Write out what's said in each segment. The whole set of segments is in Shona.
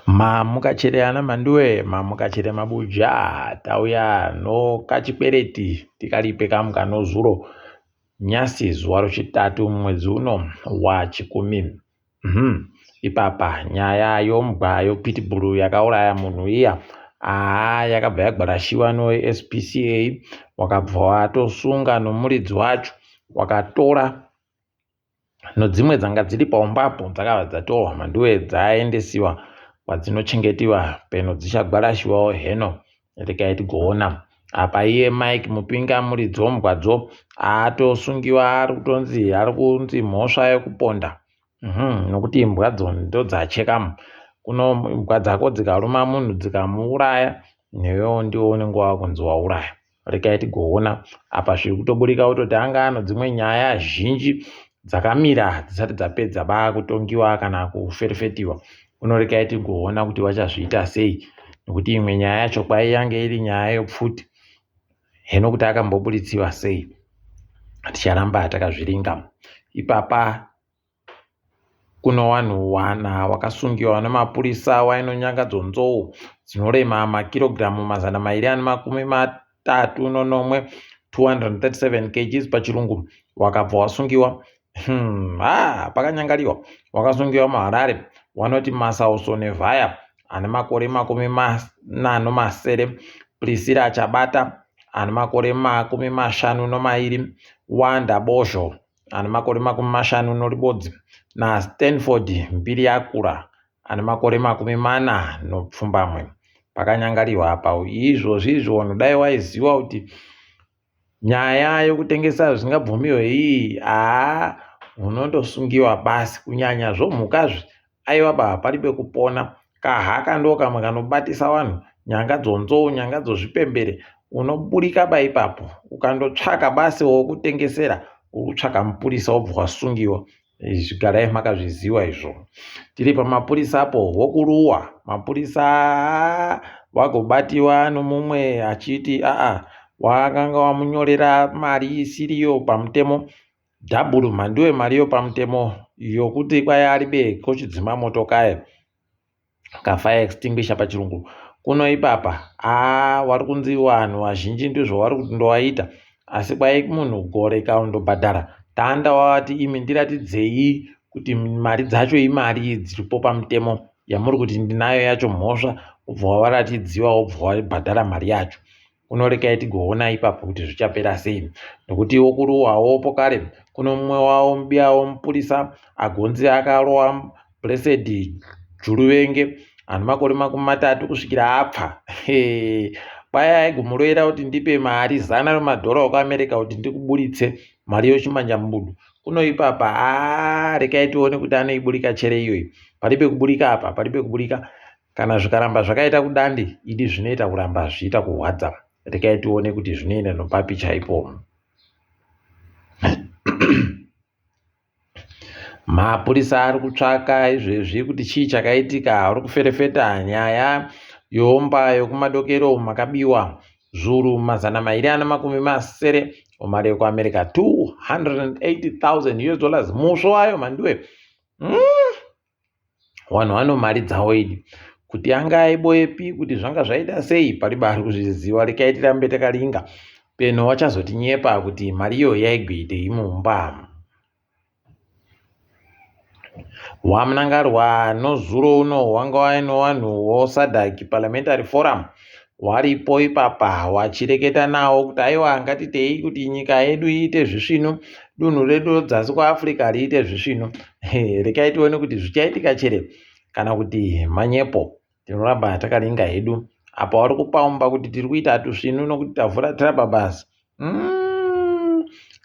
Mamuka chere ana Mhanduwe, mamuka chere mabuja, tauya nokachikwereti tikaripe kamuka nozuro nyasi zuva rochitatu mumwedzi uno waChikumi. Ipapa nyaya yombwa yopitbhull yakauraya munhu iya haa yakabva yagwarashiwa noSPCA wakabva watosunga nomuridzi wacho wakatora Nodzimwe dzanga dziri paumba apo dzakabva dzatorwa mhanduwe dzaendesiwa kwadzinochengetewa peno dzichagwarashiwawo heno regai tigoona. Apa iye Mike Mupinga muridzi wombwadzo atosungiwa ari kutonzi ari kunzi mhosva yekuponda nokuti imbwadzo ndodzachekamu kuno imbwa dzako dzikaruma munhu dzikamuuraya newewo ndiwe unenge wakunzi wauraya. Regai tigoona apa zviri kutoburika kutoti anga ano dzimwe nyaya zhinji dzakamira dzisati dzapedza ba kutongiwa kana kuferefetiwa. Unorekai tigoona kuti vachazviita sei nekuti imwe nyaya yacho kwai yange iri nyaya yopfuti heno kuti akambobuditsiwa sei ticharamba takazviringa ipapa Kuno wanhu wana wakasungiwa nemapurisa waino nyanga dzonzou dzinorema makirogiramu 237, 237 kgs pachirungu wakabva wasungiwa. Haa pakanyangariwa wakasungiwa muHarare wanoti Masauso Nevhaya ane makore 47, Priscilla Chabata ane makore 52, Wanda Bozho ane makore 51 naStanford Mbiriyakura ane makore 48. Pakanyangariwa apa izvozvi izvo dai waiziva kuti nyaya yokutengesa zvisingabvumiwe iyi haa unondosungiwa basi kunyanya zvomhukazve Aiwa ba paribe kupona. Kahaka ndokamwe kanobatisa vanhu nyanga dzonzou nyanga dzozvipembere unoburika ba ipapo ukandotsvaka basi wokutengesera uri kutsvaka mupurisa wobva wasungiwa izvi garai makazviziva izvo tiri pamapurisa apo wokuruwa mapurisa wagobatiwa nomumwe achiti aa wakanga wamunyorera mari isiriyo pamutemo Dhabhuru mhanduwe mari yopamutemo yokuti kwai aribe kochidzima moto kaye kafire extinguisher pachirungu kuno ipapa haa wari kunzi vanhu vazhinji ndizvo wari kuti ndowaita asi kwai munhu gore kaundobhadhara tanda wavati imi ndiratidzei kuti mari dzacho imari dziripo pamutemo yamuri kuti ndinayo yacho mhosva ubva wavaratidziwa wobva wabhadhara mari yacho Unorekai tigoona ipapo kuti zvichapera sei nokuti wokuruwawo pokare kuno mumwe wawo mubiyawo mupurisa agonzi akarowa Blessed Juluvenge ane makore 30 kusvikira apfa. Kwai aigumuroera kuti ndipe mari zana remadhora okuAmerica kuti ndikuburitse mari yochimanja mubudu. Kuno ipapa haa rekai tione kuti anoiburika chere iyoyi. Paribe kuburika apa, paribe kuburika. Kana zvikaramba zvakaita kudandi idi zvinoita kuramba zvichiita kurwadza. Rekai tione kuti zvinoenda nopapi chaipo. Mapurisa ari kutsvaka izvezvi kuti chii chakaitika ari kuferefeta nyaya yomba yokumadokero makabiwa zvuru 260 mari yekuAmerica 280,000 US dollars musvo wayo mhanduwe. Vanhu vano mari dzavo idi kuti anga aiboepi kuti zvanga zvaita sei paribe ari kuzviziva rekai tirambe takaringa peno vachazotinyepa kuti mari iyoyo yaigweitei mumba. Wamnangarwa nozuro uno wanga waine vanhu voSADC Parliamentary Forum waripo ipapa wachireketa nawo kuti aiwa ngatitei kuti nyika yedu iite zvisvinu dunhu redu dzasi kuafrica riite zvisvinu rekai tione kuti zvichaitika chere kana kuti manyepo tinoramba takaringa hedu apa wari kupaumba kuti tiri kuita tusvinu nokuti tavhura tirababasi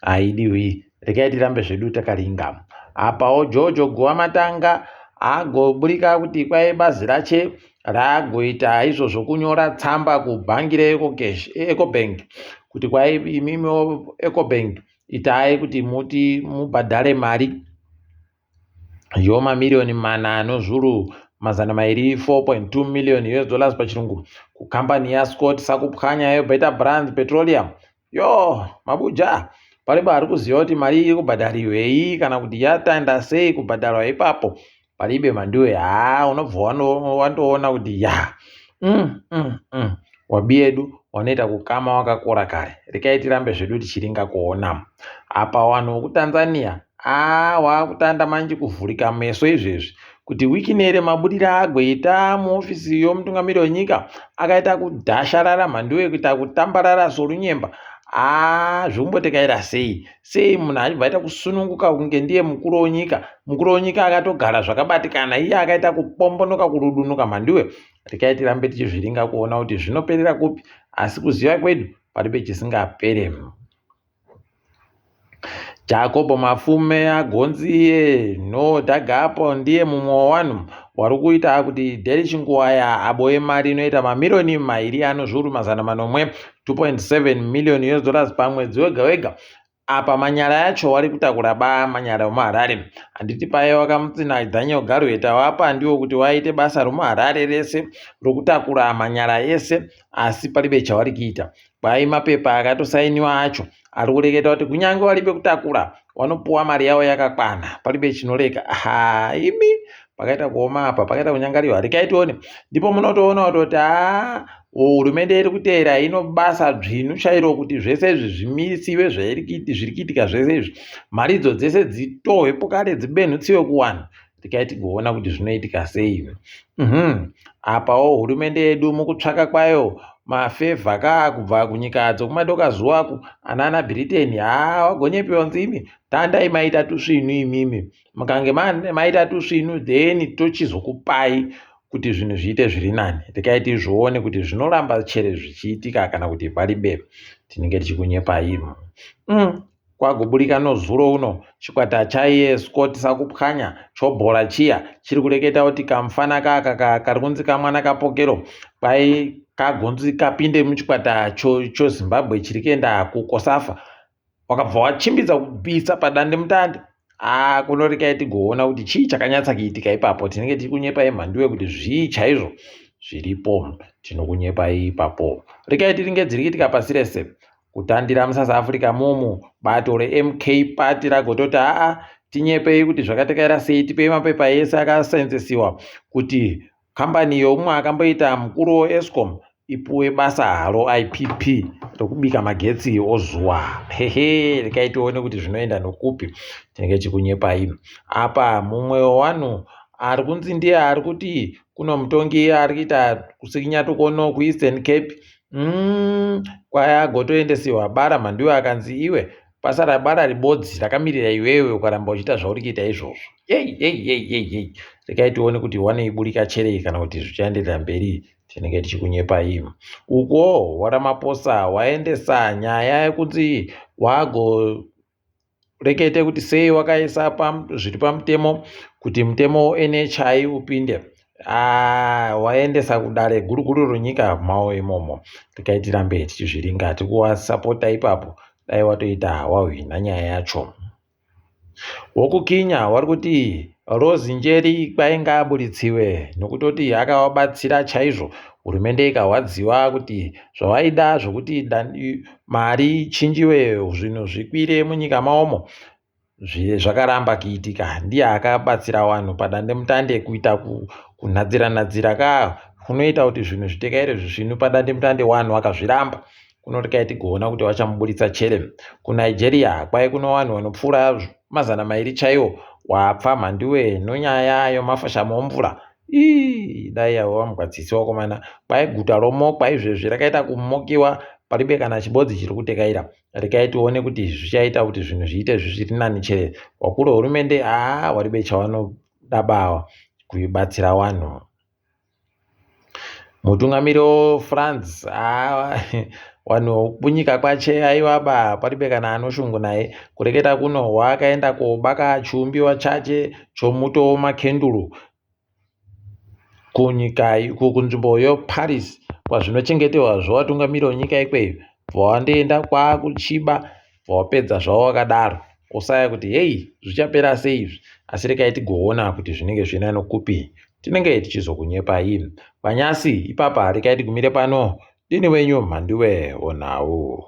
Haidiwi regai tirambe zvedu takaringa. Apawo Jojo Guvamatanga agoburika kuti kwai bazi rache ragoita izvo zvokunyora tsamba kubhangi reEcocash Ecobank kuti kwai imimiwo Ecobank itai kuti muti mubhadhare mari yomamiriyoni mana nozvuru 200 4.2 million US dollars pachirungu kukambani yaScott Sakupwanya yeBetter Brands Petroleum. Yo, mabuja paripo ari kuziva kuti mari iri kubhadharirwei kana kuti yatanda sei kubhadharwa ipapo. Paribe Mhanduwe haa unobva wandoona kuti ya Wabiyedu wanoita kukama wakakora kare. Rekai tirambe zvedu tichiringa kuona. Apa wanhu wokuTanzania aa waakutanda manje kuvhurika meso izvezvi kuti Wikinere mabudire aagoita muofisi yomutungamiri wenyika akaita kudhasharara Mhanduwe kuita kutambarara sorunyemba aa zvekumbotekaira sei sei munhu achibva aita kusununguka kunge ndiye mukuru wenyika mukuru wenyika akatogara zvakabatikana iye akaita kupombonoka kurudunuka Mhanduwe Rekai tirambe tichizviringa kuona kuti zvinoperera kupi asi kuziva kwedu paribe chisingapere. Jacob Mafume agonziye no dhagapo ndiye mumwe wewanhu wari kuita kuti Deli Chinguwaya aboye mari inoita mamiriyoni mairi ano zviuru mazana manomwe 2.7 million US dollars pamwedzi wega wega Apa manyara yacho wari kutakura ba manyara omuHarare. Handiti paye wakamutsina Daniel Garwe tawapa ndiwo kuti waite basa romuHarare rese rokutakura manyara ese asi paribe chawari kuita. Kwai mapepa akatosainiwa acho ari kureketa kuti kunyange waribe kutakura wanopuwa mari yawo yakakwana paribe chinoreka. Haa imi pakaita kuoma apa pakaita kunyangariwa rekai tione ndipo munotoona kutoti haa hurumende iri kuteera ino basa dzvinu chairo kuti zvese izvi zvimisiwe zviri kuitika zvese izvi mari idzo dzese dzitohwe pokare dzibenhutsiwe kuwanhu rekai tigoona kuti zvinoitika sei Apawo hurumende yedu mukutsvaka kwayo mafevha ka kubva kunyika dzokumadoka zuva ku anana Britain haa wagonyepewa nzimi tandai maita tusvinu imimi mukange maita tusvinu then tochizokupai kuti zvinhu zviite zviri nani rekai tizvione kuti zvinoramba chere zvichiitika kana kuti paribe tinenge tichikunyepai Kwagoburika nozuro uno chikwata chaiye Scott Sakupwanya chobhora chiya chiri kureketa kuti kamufana kaka kari kunzi kamwana kapokero kwai kagonzi kapinde muchikwata choZimbabwe chiri kuenda kuKosafa wakabva wachimbidza kubvisa padandemutande haa kunorekai tigoona kuti chii chakanyatsa kuitika ipapo tinenge tiri kunyepai mhanduwe kuti zvii chaizvo zviripo tinokunyepai ipapo rekai tiringe dziri kuitika pasi rese kutandira musouth africa mumu bato remk party ragototi haa tinyepei kuti zvakatekaira sei tipei mapepa ese akasenzesiwa kuti Kambani yeumwe akamboita mukuru weEskom ipuwe basa haro IPP rekubika magetsi ozuwa. Hehe, rekai tione kuti zvinoenda nokupi. Tinenge tichikunyepai. Apa mumwe wewanhu ari kunzi ndiye ari kuti kuno mutongi ari kuita kusikinya tukono kuEastern Cape. Kwai agotoendesiwa bara mhanduwe akanzi iwe pasara bara ribodzi rakamirira iwewe ukaramba uchiita zvauri kuita izvozvo yei yei yei yei yei rekai tione kuti wanoiburika cherei kana kuti zvichaenderera mberi tinenge tichikunyepai uko waramaposa waendesa nyaya yekuti wagorekete kuti sei wakaisa zviri pamutemo kuti mutemo weNHI upinde Ah, waendesa kudare guru guru renyika mawo imomo rekai tirambe tichizviringa tikuwasapota ipapo dai watoita wahwina nyaya yacho wokukinya wari kuti Rose Njeri kwainge aburitsiwe nokutoti akavabatsira chaizvo hurumende ikahwadziwa kuti zvavaida zvokuti mari ichinjiwe zvinhu zvikwire munyika maomo zvakaramba kuitika ndiye akabatsira vanhu padandemutande kuita kunhadzira nhadzira ka kunoita kuti zvinhu zvitekaire zvisvinu padandemutande vanhu vakazviramba kunoti tigoona kuti vachamuburitsa chere kunigeria kwai kuno vanhu vanopfuura mazana mairi chaiwo wapfa mhanduwe nonyaya yomafashamo omvura ii dai yavo vamugwadzisi wakomana kwai guta romokwa izvezvi rakaita kumokiwa paribe kana chibodzi chiri kutekaira regai tione kuti zvichaita kuti zvinhu zviite zviri nani chere wakuru hurumende haa waribe chawanoda bawa kuibatsira wanhu mutungamiri wefrance haa wanhu kunyika kwache aiwa ba paribe kana anoshungu naye kureketa kuno waakaenda kobaka chiumbiwa chache chomuto wemakenduru kunyika kunzvimbo yeParis kwazvinochengeterwa zvevatungamiri venyika ikweyo bva wandoenda kwakuchiba bva wapedza zvavo wakadaro wosaya kuti hei zvichapera sei izvi asi regai tigoona kuti zvinenge zviina nokupi tinenge tichizokunyepai panyasi ipapa regai tigumire pano ndini wenyu mhanduwe onhau.